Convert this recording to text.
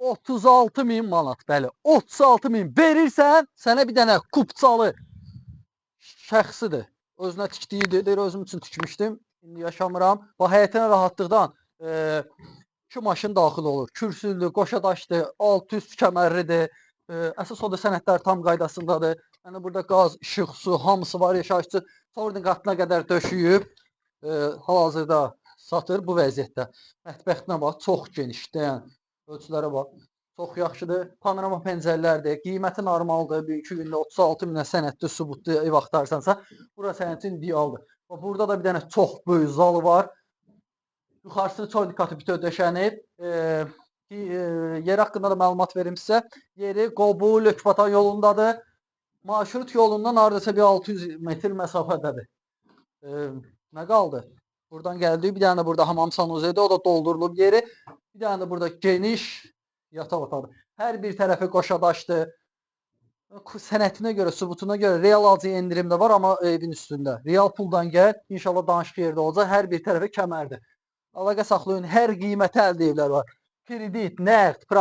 36 min manat, bəli. 36 min verirsən, sənə bir dənə kupçalı şəxsidir. Özünə tikdiyidir, deyir, özüm üçün tikmişdim. İndi yaşamıram. Bax, həyətinə rahatlıqdan iki maşın daxil olur. Kürsülüdür, qoşa daşdır, alt üst kəmərlidir. Əsas odur sənədlər tam qaydasındadır. Yəni burada qaz, işıq, su hamısı var yaşayış üçün. Sonradan qatına qədər döşüyüb. Hal-hazırda satır bu vəziyyətdə. Mətbəxinə bax, çox genişdir. Yəni ölçülərə bax. Çox yaxşıdır. Panorama pəncərələrdir. Qiyməti normaldır. Bir iki gündə 36 minə sənədli, sübutlu ev axtarsansa, bura sənin üçün idealdır. Bax, burada da bir dənə çox böyük zalı var. Yuxarısını çox katı bütöv döşənib. Yer haqqında da məlumat verim sizə. Yeri Qobu Lökbatan yolundadır. Marşrut yolundan hardasa bir 600 metr məsafədədir. Nə qaldı? Buradan gəldik. Bir dənə də burada hamam sanuzelidir. O da doldurulub yeri. Bir dənə də burada geniş yataq otağı. Hər bir tərəfi qoşa daşdır. Sənətinə görə, sübutuna görə real alıcı endirim də var, amma evin üstündə. Real puldan gəl, inşallah danışıq yerdə olacaq. Hər bir tərəfi kəmərdir. Əlaqə saxlayın. Hər qiymətə əldə evlər var. Kredit, nəqd,